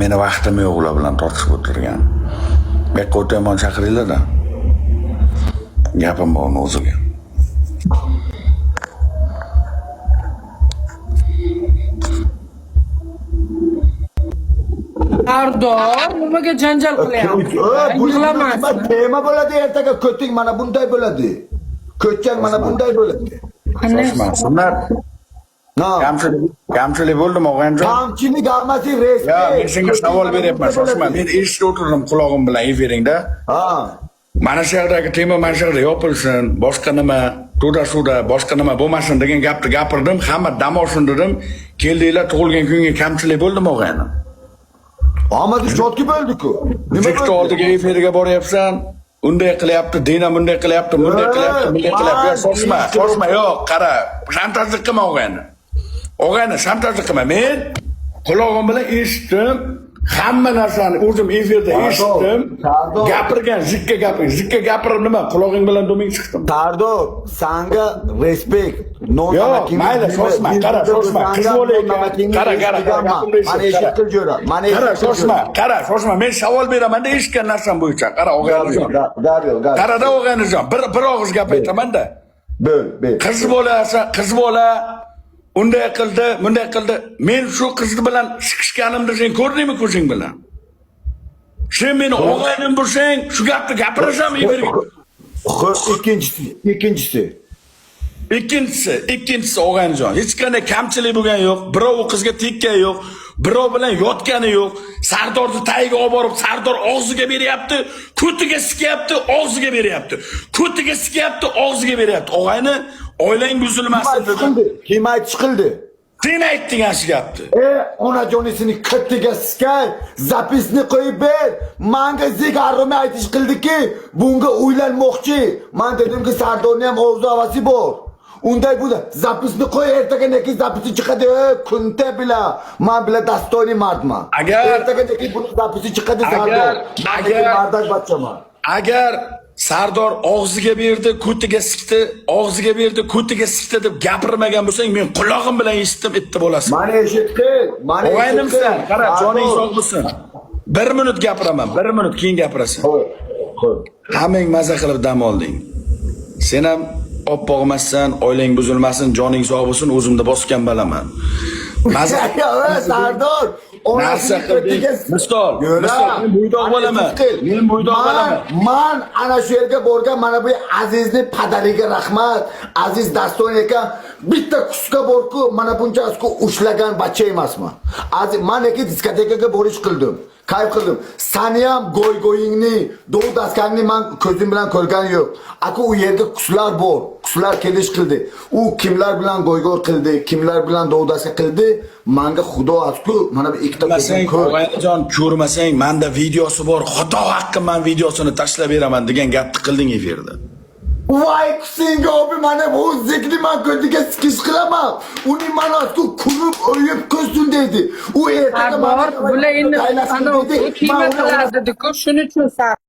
Meni vaqtim yo'q ular bilan tortishib o'tirgan. Bu yoqqa o'tayman, chaqiringlar-da. Gapim bor uni o'ziga. Sardor, nimaga janjal qilyapsiz? Bu Yig'lamasmi? Tema bo'ladi ertaga, ko'ting mana bunday bo'ladi. Ko'chang mana bunday bo'ladi. Qanday? Shoshma. Sunnat, Na. kamchilik bo'ldimi, og'aynijon? Kamchilik hammasi respekt. Ya, men senga savol beryapman, shoshma. Men eshitib o'tirdim qulog'im bilan efiringda. Ha. Mana shu yerdagi tema mana shu yerda yopilsin, boshqa nima, to'da-suda, boshqa nima bo'lmasin degan gapni gapirdim, hamma dam olsin dedim. Keldinglar, tug'ilgan kunga kamchilik bo'ldimi, og'ayni? Hammasi chotki bo'ldi-ku. Nima Zikri bo'ldi? oldiga efirga boryapsan, unday qilyapti, Dina bunday qilyapti, bunday qilyapti, bunday qilyapti. Yo, shoshma, shoshma, yo'q, qara, shantajlik qilma og'ayni. Og'ayni, shantajlik qilma. Men qulog'im bilan eshitdim, hamma narsani o'zim efirda Sardor, eshitdim. Sardor. Gapirgan, zikka gapir, zikka gapirib nima, qulog'ing bilan duming chiqdim. Sardor, sanga respekt. Non Yo'q, mayli, shoshma, qara, shoshma. Qiz bola ekan. Qara, qara, qara, gapimni eshit, Mana qara. eshit qil jo'ra. Mana Qara, eshit qil shoshma, jo'ra. qara, shoshma. Men savol beraman-da eshitgan narsam bo'yicha. Qara, og'aynijon. Gap yo'q, gap. Qarada og'aynijon, bir og'iz gap aytaman-da. Bo'l, bo'l. Qiz bola, qiz bola unday qildi, bunday qildi. Men shu qizni bilan chiqishganimni sen ko'rdingmi ko'zing bilan? Sen meni og'aynim bo'lsang, shu gapni gapirasanmi efirga? Xo'p, ikkinchisi, ikkinchisi. Ikkinchisi og'aynijon, hech qanday kamchilik bo'lgani yo'q, birov u qizga tekkani yo'q, birov bilan yotgani yo'q. Sardorni tagiga olib borib, Sardor og'ziga beryapti, ko'tiga sikyapti, og'ziga beryapti. Ko'tiga sikyapti, og'ziga beryapti. Og'ayni, oilang Kim buzilmasin aytish dedim. qildi? Kim aytish qildi? Sen aytding ana shu gapni. E, onajonisini kattiga sikay, zapisni qo'yib ber. Manga zigarimi aytish qildiki, bunga uylanmoqchi. Man dedimki, Sardorni ham orzu havasi bor. Unday bunda zapisni qo'y, ertaga neki zapisi chiqadi, e, kunta bila. Man bila достойный mardman. Ertaga neki buni zapisi chiqadi Sardor. Man neki mardak bachchaman. Agar Sardor og'ziga berdi, ko'tiga sikdi, og'ziga berdi, ko'tiga sikdi deb gapirmagan bo'lsang, men qulog'im bilan eshitdim, itti bo'lasiz. Mani eshit qil, mani eshit qil. Og'aynimsan, qara, joning Sardor. sog' bo'lsin. 1 minut gapiraman, 1 minut keyin gapirasan. Qo'y, qo'y. Hammang maza qilib dam olding. Sen ham oppoq emassan, oilang buzilmasin, joning sog' bo'lsin, o'zimda bosgan balaman. Maza Ya, Sardor, narsa onasini qilding. ko'tiga Misol, Yo'la, misol, men bo'ydoq mana bo'laman. eshit qil. Men bo'ydoq bo'laman. Man ana shu yerga borgan, mana bu Azizni padariga rahmat. Aziz Daston ekan, bitta kuska borku, mana bunchasi ushlagan bacha emasman. Aziz, man eki diskotekaga borish qildim. Kayf qildim. Sani ham go'y-go'yingni, dov daskangni man ko'zim bilan ko'rgan yo'q. Aka u yerga kuslar bor. Kuslar kelish qildi. U kimlar bilan go'y-go'y qildi, kimlar bilan dov daska qildi. Manga Xudo azku, mana bu ikkita ko'zim Ko'rmasang, ko'r. og'aynijon, ko'rmasang, menda videosi bor. Xudo haqqi man videosini tashlab beraman degan gapni qilding efirda. Voy senga obi, mana bu zikni man ko'ziga sikish qilaman. Uni mana shu kulib o'yib ko'rsin dedi. U ertaga Sardor, bular endi taylasin ana dedi. kiyma Man uni qilardi-ku, shuning uchun Sardor.